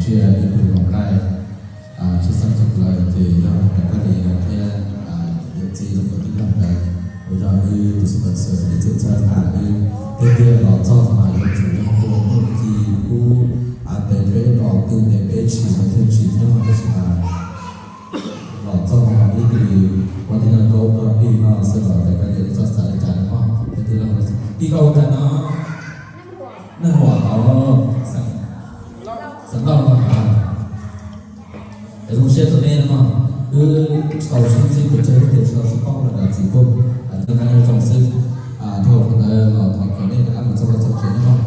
Ib tug hluas nqaij tshwj xeeb txog plawv ces yog Tais Kab Lia thiab yawm txiv los tus tij laug ntawd uas yog wb tus sponsor ib txwm txhawb nqa wb. Tiag tiag los txog mas yuav tsum yog tus muaj ci kub, tes peb los twb tes peb tsis los thiaj tsis nyob, tab sis mas los txog no ib tug ua tij laug rau plig no xwb los Tais Kab Lia txhob xav li cas no mog. Tij laug, tij laug ua cas no? Neeg Huam, Xam Lauj no. Es zoo siab rau nej no, wb tsis tau sib ntsib pes tsawg thiab ces tsis tau sib paub los nrad txiv kuj nqa nyob zoo xwb. Dhau qhov ntawd los thov kom nej rov qab mus txog vaj txog tsev nyob zoo,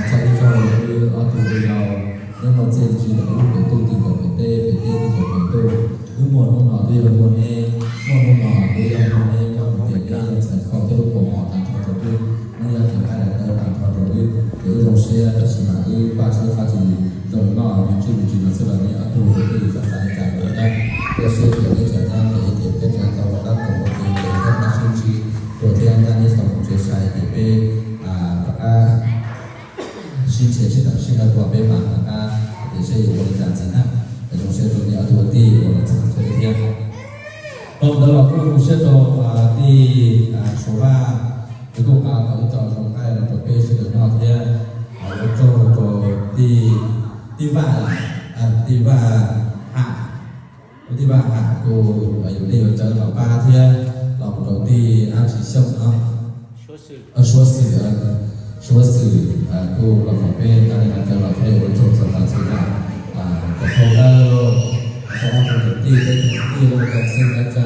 txog ib zaug wb ob tug ua yau nyob noj txiaj ntsig ntawm wb pem ntuj ti nkaus pem teb, pem teb ti nkaus pem ntuj. Wb muaj hnub no twb yog muaj neb, muaj hnub no twb yog muaj neb, muaj hnub tias neb yog ntxhais khau thiab lub kaus mom tag nrho rau wb, neb yog tus nqaij daim tawv tag nrho rau wb, ces wb zoo siab tab sis mas wb npaj siab qab tsis zoo noj me ntsis me ntsis no xwb los nej ob tug twb tsis txhob xav li cas rau wb na. Tiam sis tias neb tseem nyob ces ib ces peb tseem tau rov qab koom ua ke ces neb npaj sib ntsib rau thiab nyab neb tau mus tsev sai ces peb rov qab sib ntsib sib tham sib nrog ua peb mas rov qab hais tias seb yuav ua li cas ntxiv na. Zoo siab rau nej ob tug ua tij uas los txog txhua thiab. Dhau ntawd los kuj zoo siab rau tij Suav Vaj, nws kuj nqa tau ib co zoo nqaij no rau peb sawv daws noj thiab. Ua tsaug rau tij, tij Vaj, tij Vaj Ham, tij Vaj Ham kuj yus nej yuav cawv los pab thiab los mus rau tij Ab Tsis Xyooj no. Suav Xwm, Suav Xwm kuj los kom peb nqa li no cawv los thiab ua tsaug txog tas txhua yam. Kom thau dawb rau ob tug niam tij, peb tug niam tij los kom xeeb dab tsa,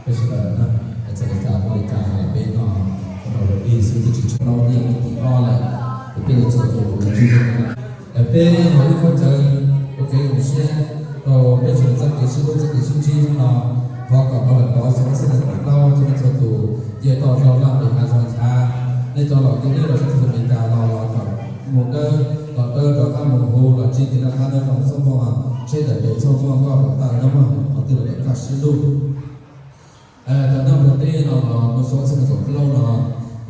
peb sawv daws txawm li cas muaj li cas los peb noj rau lawv ib xwb twb tsis tshua laub tiaj tim ob lawm, ces peb yuav txhua tus ntsib zoo. Peb ho ib qho cawv ua kev zoo siab rau peb sawv daws txoj kev sib hlub txoj kev sib ntsib hnub no. Thov kom peb lawv pov xyoo ob txhiab nees nkaum plaub txhua leej txhua tus cia tau zoo laj nqis hav zoov nchav. Nej cov los kev deb los sab txog Amelikas los los kom mus dawb los dawb rov qab mus huv los tsis tiv noj qab nyob zoo xub mog, tsheb daim pem txhua mog koj rau tawm nyob mog, qhov twg los kom kaj siab lug. Cov nyob nplog teb no los mus xyoo ob txhiab nees nkaum plaub no,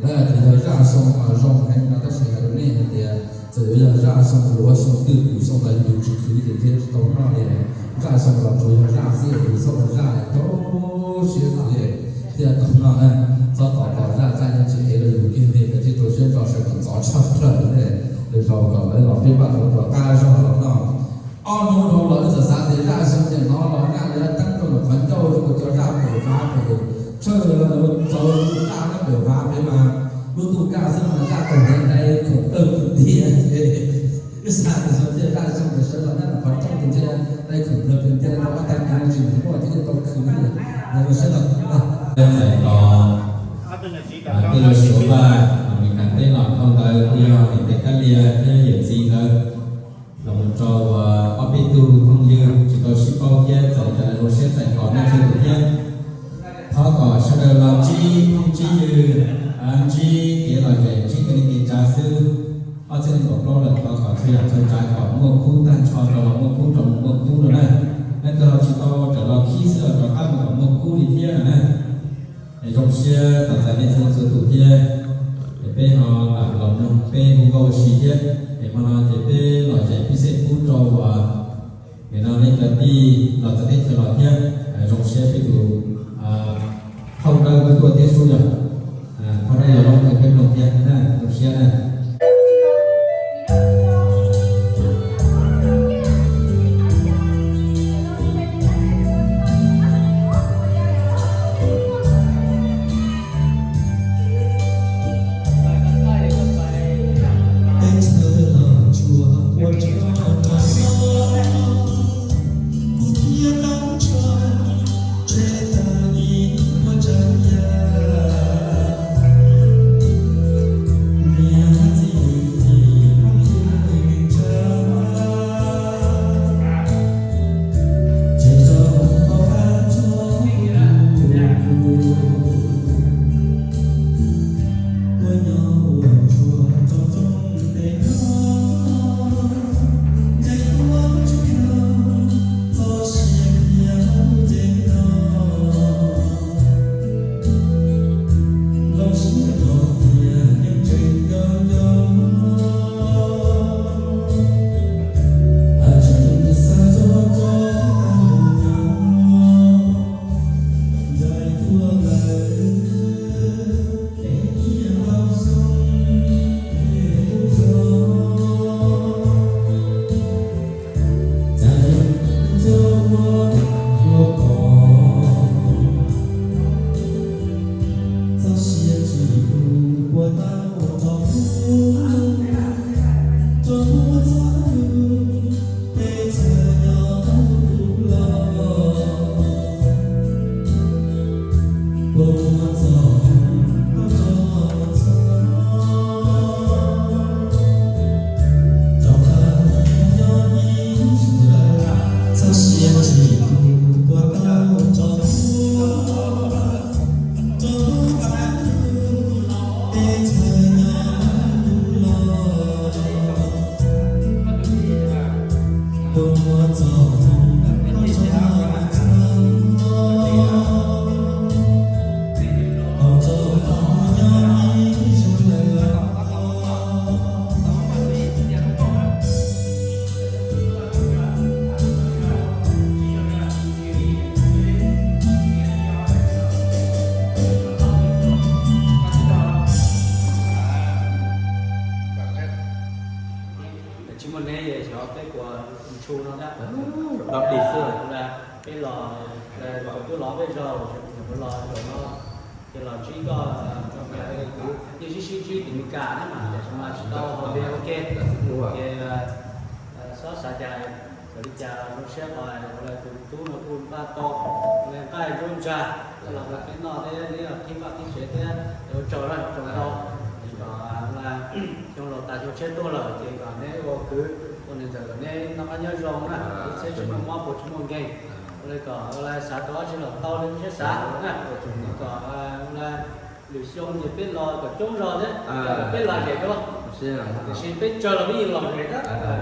lawv hais tias yog zaj xyoo mas zoo heev no tab sis hais rau nej hais tias txawm yuav yog zaj xyoo luav xyoo twj kum xyoo los yus tsis khwv ces ntshe tsis tau noj li. Zaj xyoo los tsuas yog zaj xwb, yus txhob ua zaj tau siab li thiaj tau noj na. Txhob tos tos zaj, zaj yeej tsis ev rau yus kiag li, kav tsij rau siab ntso sawv kom ntxov tshaj plaws li. Lwm zaus kom lawv los peb npaj rau rov qab zog los noj. Ob hnub dhau los wb txawm xav tias zaj xyoo tiam no los zaj lawv teeb rau nram qhov ncauj rau cov zaj pem vav pem, tshawj los txaus lub zaj nyob pem vav pem mas lub ntuj kaj xwb mas zaj tau hniav dai khoom tawg tiag tiag. Wb xav tias xyoo tiag zaj xyoo tias sawv los nyob nram qhov rooj tiag ntshe dai khoom tawg tiag tiag, tau ob tag kis no tsis muaj thiab tau khwv. Yog sawv los txais tos tij laug Suav Vaj Amelikas teb los dhau ntawd kuj yog niam tais Kab Lia thiab yawm txiv ntawd los mus rau ob peb tug phooj ywg tsis tau sib paub thiab txawm li cas los zoo siab txais tos nej txhua tus thiab. Thov kom sawv daws los ntsib phooj ntsib ywg, ntsib kev lom zem, ntsib kev neej kev tsav xwb. Ob txhiab nees nkaum plaub lawm thov kom txhua yam txhua tsav kom muaj khub tag nrho rau los muaj khub rau mus muaj khub no na. Leej twg ho tsis tau tawm los khib xwb los rov qab mus kom muaj khub li thiab no na. Es zoo siab tos txais nej txhua txhua tus thiab. Es peb ho lam los mloog peb hu nkauj ua si thiab. Es hmo no ces peb lom zem pib xej pub rau uas nim no nej cov tij los txawv teb chaws los thiab. Zoo siab peb tus phauj dawb tuaj thiab sub yog phauj dawb yog lub npe peb mloog thiab na, zoo siab na. Tsis muaj neb xyov peb puas ntshua no na. Peb los, twb los peb zog, los no, ces los ntsib koj, yeej sib sib ntsib tim Meskas na mas, tiam sis mas tsis tau ua ke. Ces xob xav cas, xav li cas zoo siab qhov tus tub no kuj npaj tau nqaij nruab ntsag los rau peb noj thiab, neb los qhib vaj qhib tsev thiab, ua tsaug na, tsaug ntau. Ces kom xyoo laus tas xyoo tshiab tuaj lawm ces kom neb ua kwv ua niam ntxawm kom neb noj qab nyob zoo na, ib txhiab tsis muaj mob puas tsis muaj nkeeg. Ua li kom xav tau dab tsi los tau li siab xav na. Kom lwm xyoo ces peb los kom coob zog thiab, peb lom zem dua. Tiam sis peb tsawg los peb yeej lom zem,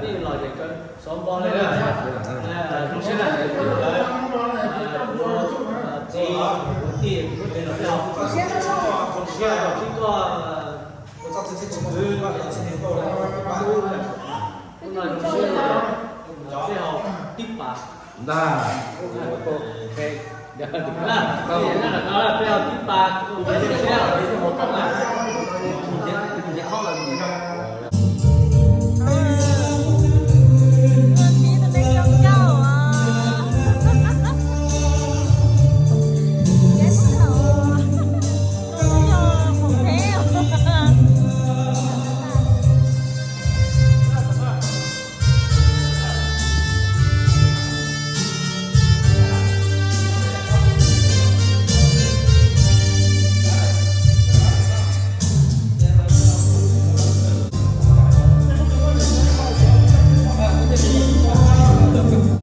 peb yeej lom zem kawg, xov npo li na. Zoo siab na, txiv, kwv tij, kuv txiv los peb ho zoo siab los ntsib koj. Hnub no zoo siab, peb haus tib pas. Ntag, peb haus tib pas, zoo siab.